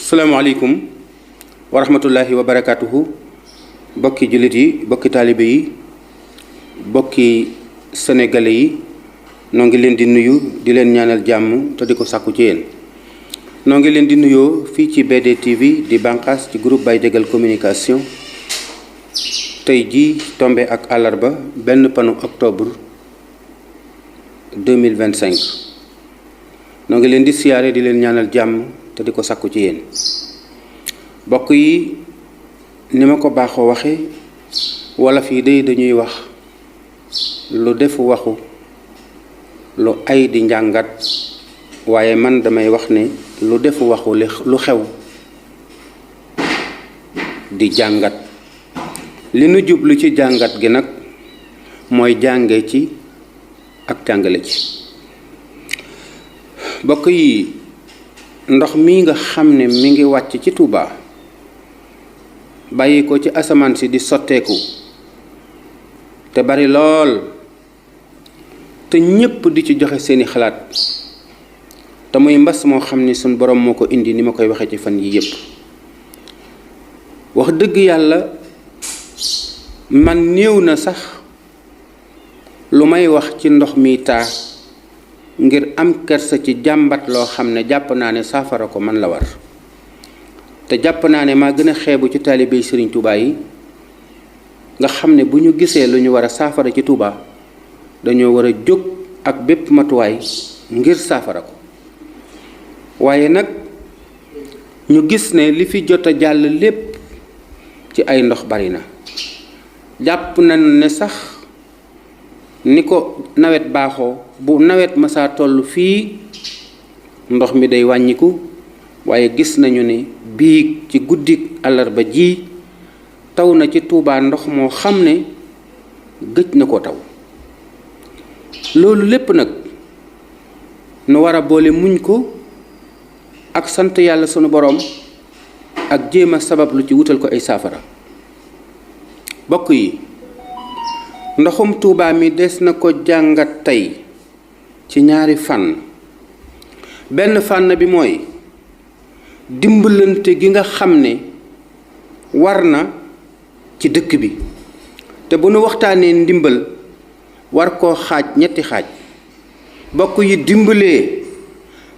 salaamaaleykum wa rahmatullahi wa barakatuhu bokki jullit yi bokki taalibe yi bokki sénégalais yi noo ngi leen di nuyu di leen ñaanal jàmm te di ko sàkku ci yéen noo ngi leen di nuyoo fii ci BDTV di bànqaas ci groupe Baye Diagal communication tey jii tombé ak àllarba benn panu octobre 2025 noo ngi leen di siyaare di leen ñaanal jàmm te di ko sàkku ci yéen bokk yi ni ma ko baaxoo waxe wolof yi dañuy wax lu defu waxu lu ay di njàngat waaye man damay wax ne lu defu waxu lu xew di jàngat li nu jublu ci jàngat gi nag mooy jànge ci ak jàngale ci bokk yi ndox mi nga xam ne mi ngi wàcc ci Touba bàyyi ko ci asamaan si di sotteeku te bari lool te ñépp di ci joxe seeni xalaat te muy mbas moo xam ni suñ borom moo ko indi ni ma koy waxee ci fan yi yépp wax dëgg yàlla man néew na sax lu may wax ci ndox mi taa ngir am kersa ci jàmbat loo xam ne jàpp naa ne saafara ko man la war te jàpp naa ne maa gën a xeebu ci taalibey Sëriñ Touba yi nga xam ne bu ñu gisee lu ñu war a saafara ci Touba dañoo war a jóg ak bépp matuwaay ngir saafara ko waaye nag ñu gis ne li fi jot a jàll lépp ci ay ndox bari na jàpp nañ ne sax ni ko nawet baaxoo bu nawet masaa toll fii ndox mi day wàññiku waaye gis nañu ne biig ci guddik àllarba ji taw na ci Touba ndox moo xam ne gëj na ko taw loolu lépp nag nu war a boole muñ ko ak sant yàlla sunu boroom ak jéem a sabab lu ci wutal ko ay saafara bokk yi ndoxum Touba mi des na ko jàngat tey ci ñaari fànn benn fànn bi mooy dimbalante gi nga xam ne war na ci dëkk bi te bu nu waxtaanee ndimbal war koo xaaj ñetti xaaj bokk yi dimbalee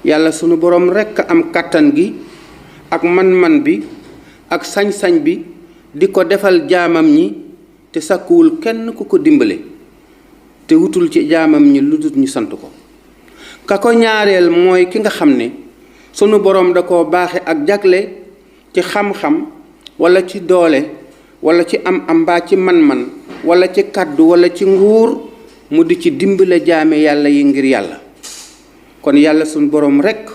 yàlla sunu boroom rekk am kàttan gi ak man-man bi ak sañ-sañ bi di ko defal jaamam ñi te sàkkuwul kenn ku ko dimbale te wutul ci jaamam ñi lu dul ñu sant ko ka ko ñaareel mooy ki nga xam ne sunu boroom da koo baaxe ak jagle ci xam-xam walla ci doole walla ci am mbaa ci man-man walla ci kàddu walla ci nguur mu di ci dimbale jaame yàlla yi ngir yàlla kon yàlla sunu boroom rekk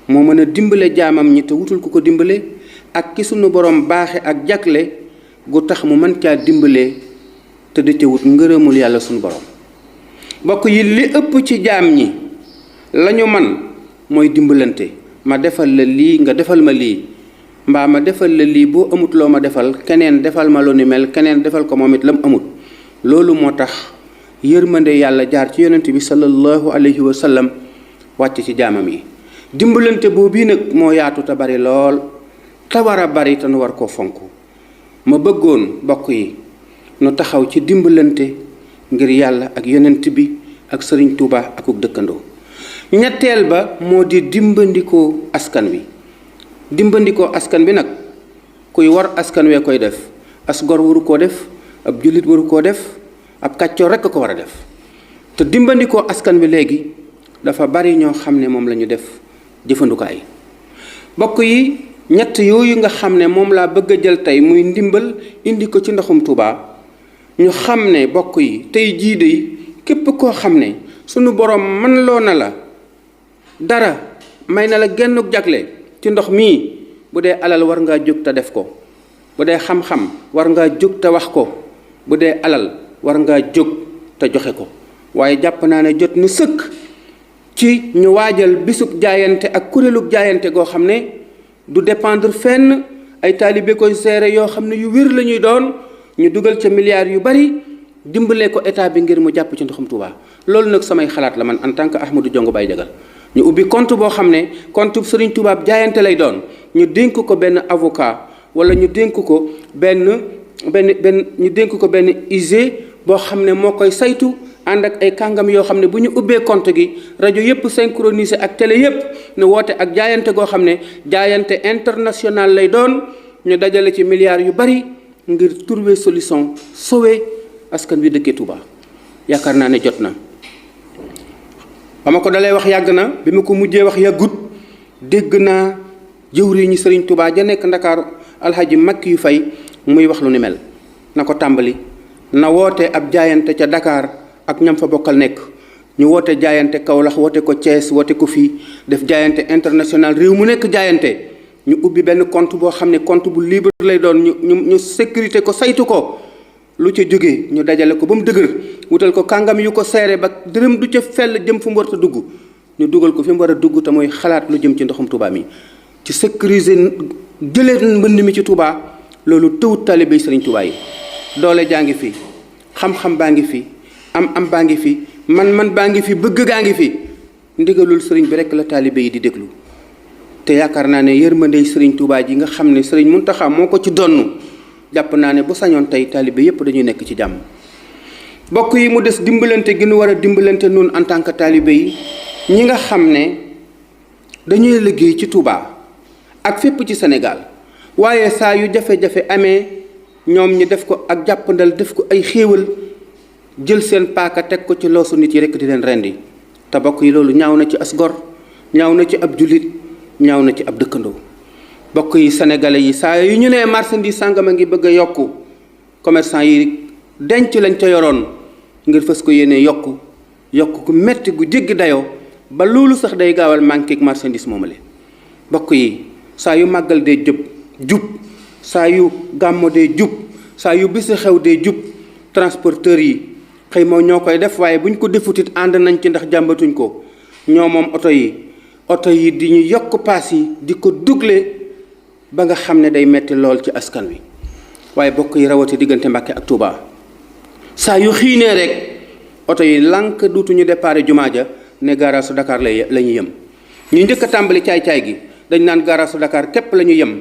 moo mën a dimbale jaamam ñi te wutul ku ko dimbale ak ki sunu boroom baaxe ak jagle gu tax mu mën caa dimbalee te di ca wut ngërëmul yàlla sunu boroom bokk yi li ëpp ci jaam ñi lañu man mooy dimbalante ma defal la lii nga defal ma lii mbaa ma defal la lii boo amut loo ma defal keneen defal ma lu ni mel keneen defal ko moom it lam amut loolu moo tax yërmande yàlla jaar ci yonent bi sallallahu alayhi wa sallam wàcc ci jaamam yi dimbalante boobu nag moo yaatu te bari lool te war a bari te nu war koo fonk ma bëggoon bokk yi nu taxaw ci dimbalante ngir yàlla ak yonent bi ak Sëriñ Touba akuk dëkkandoo ñetteel ba moo di dimbandikoo askan wi dimbandikoo askan bi nag kuy war askan wee koy def as gor waru koo def ab jullit waru koo def ab kàccoor rekk ko war a def te dimbandikoo askan wi léegi dafa bari ñoo xam ne moom la ñu def jëfandukaay bokk yi ñett yooyu nga xam ne moom laa bëgg a jël tey muy ndimbal indi ko ci ndoxum Touba ñu xam ne bokk yi tey jii de képp koo xam ne sunu boroom mën loo na la dara may na la gennuk jagle ci ndox mii bu dee alal war ngaa jóg te def ko bu dee xam-xam war ngaa jóg te wax ko bu dee alal war ngaa jóg te joxe ko waaye jàpp naa ne jot na sëkk ci ñu waajal bisub jaayante ak kuréelug jaayante goo xam ne du dépendre fenn ay taalibe koy seere yoo xam ne yu wér la ñuy doon ñu dugal ca milliards yu bari dimbalee ko état bi ngir mu jàpp ci ndoxum Touba loolu nag samay xalaat la man en tant que Ahmadou Diongue Baye Diagal ñu ubbi compte boo xam ne compte Serigne Touba jaayante lay doon ñu dénk ko benn avocat wala ñu dénk ko benn ñu dénk ko benn IG boo xam ne moo koy saytu ànd ak ay kàngam yoo xam ne bu ñu ubbee compte gi rajo yëpp synchronisé ak télé yëpp ne woote ak jaayante goo xam ne jaayante international lay doon ñu dajale ci milliards yu bari ngir trouver solution sauver askan wi dëkkee Touba. yaakaar naa ne jot na ba ma ko dalay wax yàgg na bi ma ko mujjee wax yàggut dégg naa jëwriñu Sëriñ Touba ja nekk Ndakaaru Alhaji Makki yu fay muy wax lu ni mel na ko tàmbali na woote ab jaayante ca Dakar ak ñam fa bokkal nekk ñu woote jaayante Kaolack woote ko Thiès woote ko fii def jaayante international réew mu nekk jaayante ñu ubbi benn compte boo xam ne compte bu libre lay doon ñu sécurité ko saytu ko lu ca jógee ñu dajale ko ba mu dëgër wutal ko kàngam yu ko seere ba dërëm du ca fell jëm fu mu war a dugg ñu dugal ko fi mu war a dugg te mooy xalaat lu jëm ci ndoxum Touba mi ci sécuriser jëlee mbënd mi ci Touba loolu tëwut taalibe Sëriñ Touba yi doole jaa ngi fi xam-xam baa ngi fi am baa ngi fi man baa ngi fi bëgg gaa ngi fi ndigalul sëriñ bi rekk la taalibe yi di déglu te yaakaar naa ne yërmandey Sëriñ Touba ji nga xam ne Sëriñ Muntaxa moo ko ci donn jàpp naa ne bu sañoon tey taalibe yépp dañuy nekk ci jàmm bokk yi mu des dimbalante gi nu war a dimbalante nun en tant que taalibe yi ñi nga xam ne dañuy liggéey ci Touba ak fépp ci Sénégal waaye saa yu jafe-jafe amee ñoom ñi def ko ak jàppandal def ko ay xéewal jël seen paaka teg ko ci loosu nit yi rekk di leen rendi te bokk yi loolu ñaaw na ci as gor ñaaw na ci ab jullit ñaaw na ci ab dëkkandoo bokk yi sénégalais yi saa yu ñu nee marchandise sàngam a ngi bëgg a yokku commerçant yi denc lañ ca yoroon ngir fës ko yéene yokku gu metti gu jéggi dayoo ba loolu sax day gaawal manqué marchandise moomale bokk yi saa yu màggal dee jub saa yu gàmmo dee jub saa yu bisi xew dee jub transporteurs yi xëy moo ñoo koy def waaye bu ñu ko defutit ànd nañ ci ndax jàmbatuñ ko ñoo moom oto yi di ñu yokk paas yi di ko dugle ba nga xam ne day metti lool ci askan wi waaye bokk yi rawati diggante Mbàkke ak Touba saa yu xiinee rek oto yi lànk duutuñu déparé jumaa ja ne garage su Dakar la ñu yem ñu njëkk a tàmbali caay-caay gi dañ naan garage su Dakar képp la ñu yem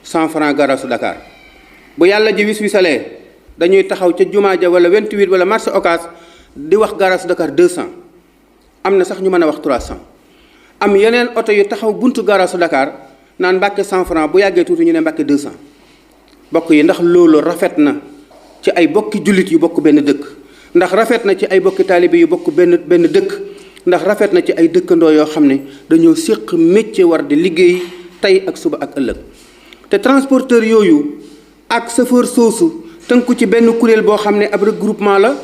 100 francs garage su Dakar bu yàlla ji wis-wisalee dañuy taxaw ca jumaa ja wala 28 wala marché Ocass di wax garage su Dakar 200 am na sax ñu mën a wax 300 am yeneen oto yu taxaw buntu garage su Dakar naan Mbàkke 100 francs bu yàggee tuuti ñu ne Mbàkke 200 bokk yi ndax loolu rafet na ci ay bokki jullit yu bokk benn dëkk ndax rafet na ci ay bokki taalibe yu bokk benn dëkk ndax rafet na ci ay dëkkandoo yoo xam ne dañoo séq métier war di liggéey tey ak suba ak ëllëg te transporteur yooyu ak chauffeur soosu tënku ci benn kuréel boo xam ne ab regroupement la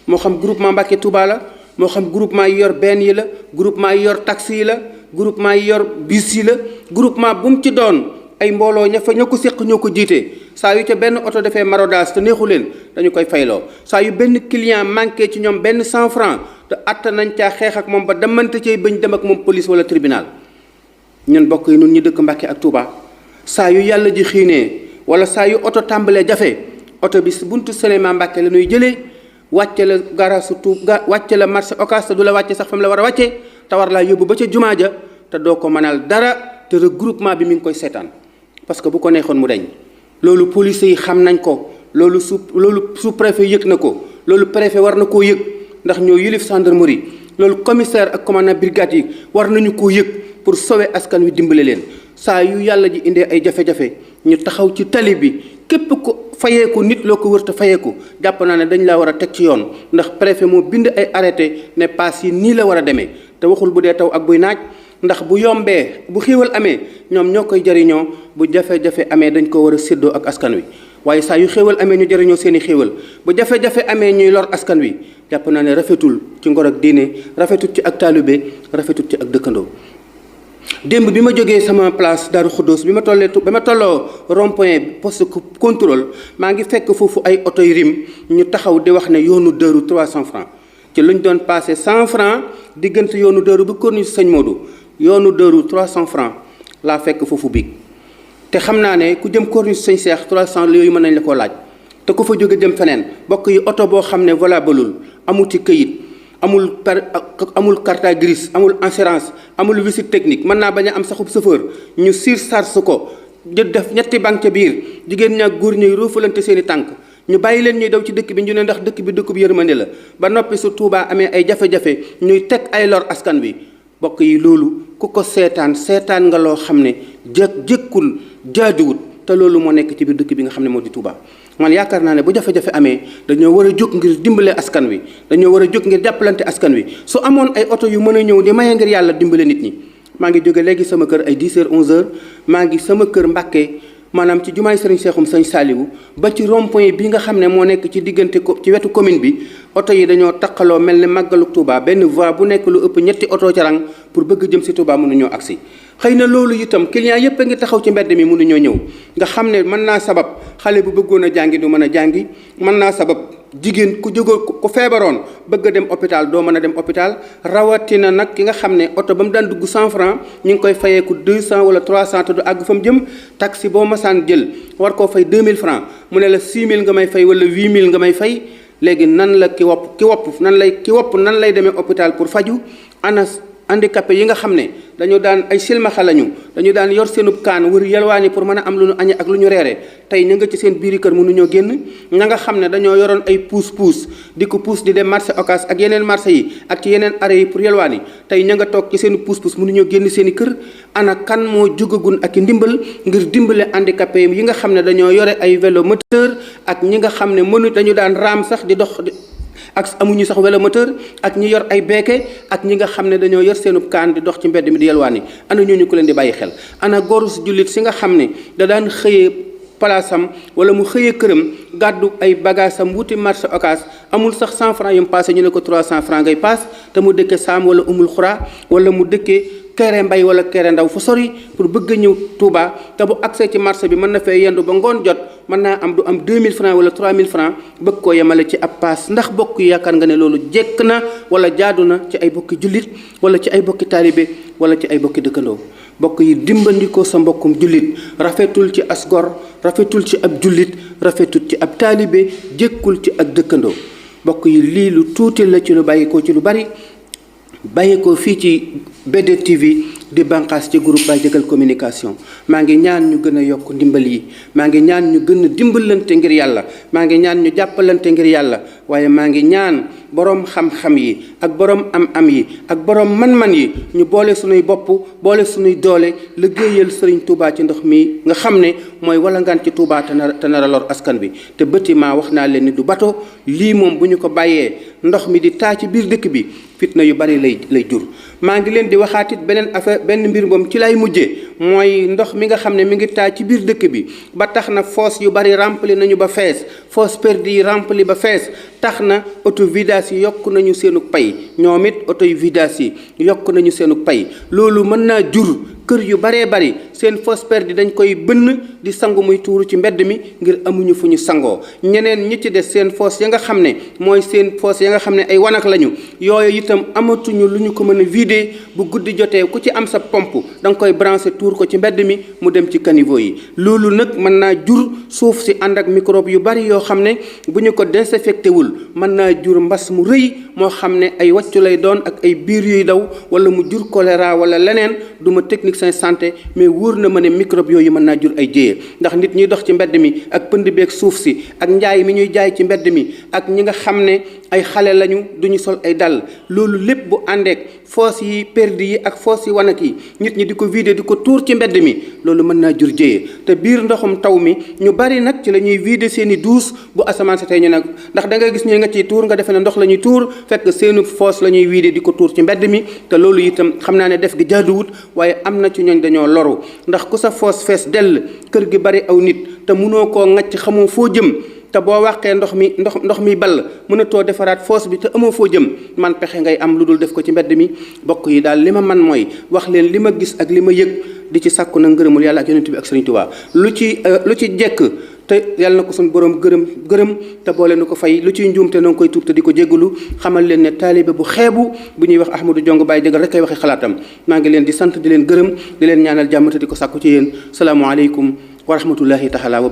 moo xam groupement Mbàkke Touba la moo xam groupement yi yor benn yi la groupement yi yor taxi yi la groupement yi yor bus yi la groupement bu mu ci doon ay mbooloo ña fa ñoo ko séq ñoo ko jiite saa yu ca benn oto defee maraudage te neexu leen dañu koy fayloo saa yu benn client manqué ci ñoom benn 100 francs te atta nañ caa xeex ak moom ba demante cay bañ dem ak moom police wala tribunal ñun bokk yi nun ñu dëkk Mbàkke ak Touba saa yu yàlla ji xiinee wala saa yu oto tàmbalee jafe oto bi buntu cinéma Mbàkke la ñuy jëlee wàcce la garage wàcce la marché Ocass te du la wàcce sax fa mu la war a wàcce te war laa yóbbu ba ca jumaa ja te doo ko mënal dara te regroupement bi mi ngi koy seetaan parce que bu ko neexoon mu deñ loolu police yi xam nañ ko loolu sous préfet yëg na ko loolu préfet war na koo yëg ndax ñoo yilif gendarmerie loolu commissaire ak commandant brigade yi war nañu koo yëg pour sauver askan wi dimbale leen saa yu yàlla ji indee ay jafe-jafe ñu taxaw ci tali bi képp ko fayeeku nit loo ko wër te fayeeku jàpp naa ne dañ laa war a teg ci yoon ndax préfet moo bind ay arrêté ne paas yi nii la war a demee te waxul bu dee taw ak buy naaj ndax bu yombee bu xéewal amee ñoom ñoo koy jariñoo bu jafe-jafe amee dañ ko war a séddoo ak askan wi waaye saa yu xéewal amee ñu jariñoo seeni xéewal bu jafe-jafe amee ñuy lor askan wi jàpp naa ne rafetul ci ngor ak diine rafetul ci ak taalibe rafetul ci ak dëkkandoo démb bi ma jógee sama place Daaru Xuddoos bi ma tolloo rond-point poste contrôle maa ngi fekk foofu ay oto yu rim ñu taxaw di wax ne yoonu Daaru 300 francs ci luñ doon passé 100 francs diggante yoonu Daaru bu corniche Sëñ Modou yoonu Daaru 300 francs laa fekk foofu biig te xam naa ne ku jëm corniche Sëñ Seex 300 yooyu mën nañ la koo laaj te ku fa jóge jëm feneen bokk yi oto boo xam ne valableul amu ci këyit amul carte grise, amul assurance, amul visite technique, mën naa bañ a am saxub chauffeur ñu surcharge ko def ñetti banque ca biir jigéen ñaa góor ñuy roofalante seen i tànk ñu bàyyi leen ñuy daw ci dëkk bi ñu ne ndax dëkk bi dëkk bu yërmande la ba noppi su Tuubaa amee ay jafe-jafe ñuy teg ay lor askan wi. bokk yi loolu ku ko seetaan nga loo xam ne jëkkul jaaduwut te loolu moo nekk ci biir dëkk bi nga xam ne moo di Touba. man yaakaar naa ne bu jafe-jafe amee dañoo war a jóg ngir dimbale askan wi dañoo war a jóg ngir jàppalante askan wi su amoon ay oto yu mën a ñëw di maye ngir yàlla dimbale nit ñi. maa ngi jóge léegi sama kër ay 10h 11h maa ngi sama kër Mbàkke maanaam ci jumaay Serigne Cheikhoum Sëñ Saliou ba ci rond-point bi nga xam ne moo nekk ci diggante ko ci wetu commune bi oto yi dañoo taqaloo mel ne màggalu Touba benn voie bu nekk lu ëpp ñetti oto ca rang pour bëgg jëm si Touba mënuñoo agsi. xëy na loolu itam client yëpp a ngi taxaw ci mbedd mi mënuñoo ñëw nga xam ne mën naa sabab xale bu bëggoon a jàngi du mën a jàngi mën naa sabab jigéen ku jógoo ku feebaroon bëgg a dem hôpital doo mën a dem hôpital rawatina nag ki nga xam ne oto ba mu daan dugg 100 francs ñu ngi koy fayeeku 200 wala 300 te du àgg fa mu jëm taxi boo masaan jël war koo fay 2000 francs mu ne la 6000 nga may fay wala 8000 nga may fay léegi nan la ki wopp nan lay demee hôpital pour faju ana handicapé yi nga xam ne dañoo daan ay silmaxa lañu dañu daan yor seenub kaan wër yelwaani pour mën a am lu ñu añe ak lu ñu reere tey ña nga ci seen biiri kër mënuñoo génn ña nga xam ne dañoo yoroon ay puus di ko puus di dem marché Ocass ak yeneen marché yi ak ci yeneen arrêt yi pour yelwaani tey ña nga toog ci seen puus mënuñoo génn seen i kër ana kan moo jógagun ak i ndimbal ngir dimbale handicapé yi nga xam ne dañoo yore ay vélo moteur ak ñi nga xam ne dañu daan raam sax di dox ak amuñu sax vélo moteur ak ñi yor ay beeke ak ñi nga xam ne dañoo yor seenub kaan di dox ci mbedd mi di yelwaani ana ñooñu ko leen di bàyyi xel ana góoru si jullit si nga xam ne da daan xëyee palaasam wala mu xëyee këram gàddu ay bagaasam wuti marché Ocass amul sax 100 francs yu mu passé ñu ne ko 300 francs ngay paas te mu dëkkee Saam wala Umul Xuraa wala mu dëkkee Kéré Mbay wala Kéré Ndaw fu sori pour bëgg a ñëw Touba te bu accès ci marché bi mën na fee yendu ba ngoon jot mën naa am du am 2000 francs wala 3000 francs bëgg koo yemale ci ab paas ndax bokk yaakaar nga ne loolu jekk na wala jaadu na ci ay bokki jullit wala ci ay bokki taalibe wala ci ay bokki dëkkandoo bokk yi dimbandikoo sa mbokkum jullit rafetul ci asgor rafetul ci ab jullit rafetul ci ab taalibe jekkul ci ak dëkkandoo bokk yi lii lu tuuti la ci lu bàyyikoo ci lu bari bàyyikoo fii ci BD TV di bànqaas ci groupe Baye Diagal communication maa ngi ñaan ñu gën a yokk ndimbal yi maa ngi ñaan ñu gën a dimbalante ngir yàlla maa ngi ñaan ñu jàppalante ngir yàlla waaye maa ngi ñaan borom xam-xam yi ak borom am-am yi ak borom man-man yi ñu boole sunuy bopp boole sunuy doole liggéeyal Serigne Touba ci ndox mi nga xam ne mooy walangaan ci Touba te nar a lor askan bi te bâtiment wax naa leen ni du bato lii moom bu ñu ko bàyyee ndox mi di taa ci biir dëkk bi fitna yu bari lay jur. maa ngi leen di waxaatit beneen affaire benn mbir moom ci lay mujjee mooy ndox mi nga xam ne mi ngi taa ci biir dëkk bi ba tax na fosse yu bari rempli nañu ba fees fosse perdue yi rempli ba fees tax na auto vidange yi yokk nañu seenu pay ñoom it auto vidange yi yokk nañu seenu pay loolu mën naa jur kër yu baree bari seen fosse perdue dañ koy bënn di sangu muy tuuru ci mbedd mi ngir amuñu fu ñu sangoo ñeneen ñi ci des seen fosse ya nga xam ne mooy seen fosse ya nga xam ne ay wanak lañu yooyu itam amatuñu lu ñu ko mën a vider bu guddi jotee ku ci am sa pompe da nga koy brancher tuur ko ci mbedd mi mu dem ci caniveau yi loolu nag mën naa jur suuf si ànd ak microbe yu bari yoo xam ne bu ñu ko désinfecté wul mën naa jur mbas mu rëy moo xam ne ay wàccu lay doon ak ay biir yuy daw wala mu jur choléra wala leneen du ma technicien santé mais wóor na ma ne microbe yooyu mën naa jur ay jéyee ndax nit ñuy dox ci mbedd mi ak pënd beeg suuf si ak njaay mi ñuy jaay ci mbedd mi ak ñi nga xam ne ay xale lañu duñu sol ay dàll loolu lépp bu àndeek fosse yi perdue yi ak fosse yi wanak yi nit ñi di ko vider di ko tuur ci mbedd mi loolu mën naa jur jéyee te biir ndoxum taw mi ñu bari nag ci la ñuy vider seen i douche bu asamaan si tey ñu nag ndax da ngay gis ñu nga ciy tuur nga defe ne ndox la ñuy tuur fekk seenu fosse la ñuy vider di ko tuur ci mbedd mi te loolu itam xam naa ne def gi jaaduwut waaye am na ci ñooñ dañoo loru ndax ku sa fosse fees dell kër gi bari aw nit te mënoo koo ŋacc xamoo foo jëm te boo waxee ndox mi ball mënatoo defaraat fosse bi te amoo foo jëm man pexe ngay am lu dul def ko ci mbedd mi bokk yi daal li ma man mooy wax leen li ma gis ak li ma yëg di ci sàkku na ngërëmul yàlla ak yonent bi ak Sëriñ Tuubaa lu ci jekk te yàlla na ko suñu borom gërëm te boole nu ko fay lu ciy njuum te na nga koy tuub te di ko jéggalu xamal leen ne taalibe bu xeebu bu ñuy wax Ahmadou Diong Baye Diagal rek kay waxee xalaatam maa ngi leen di sant di leen gërëm di leen ñaanal jàmm te di ko sàkku ci yéen salaamu aleykum wa rahmatullahi taala wa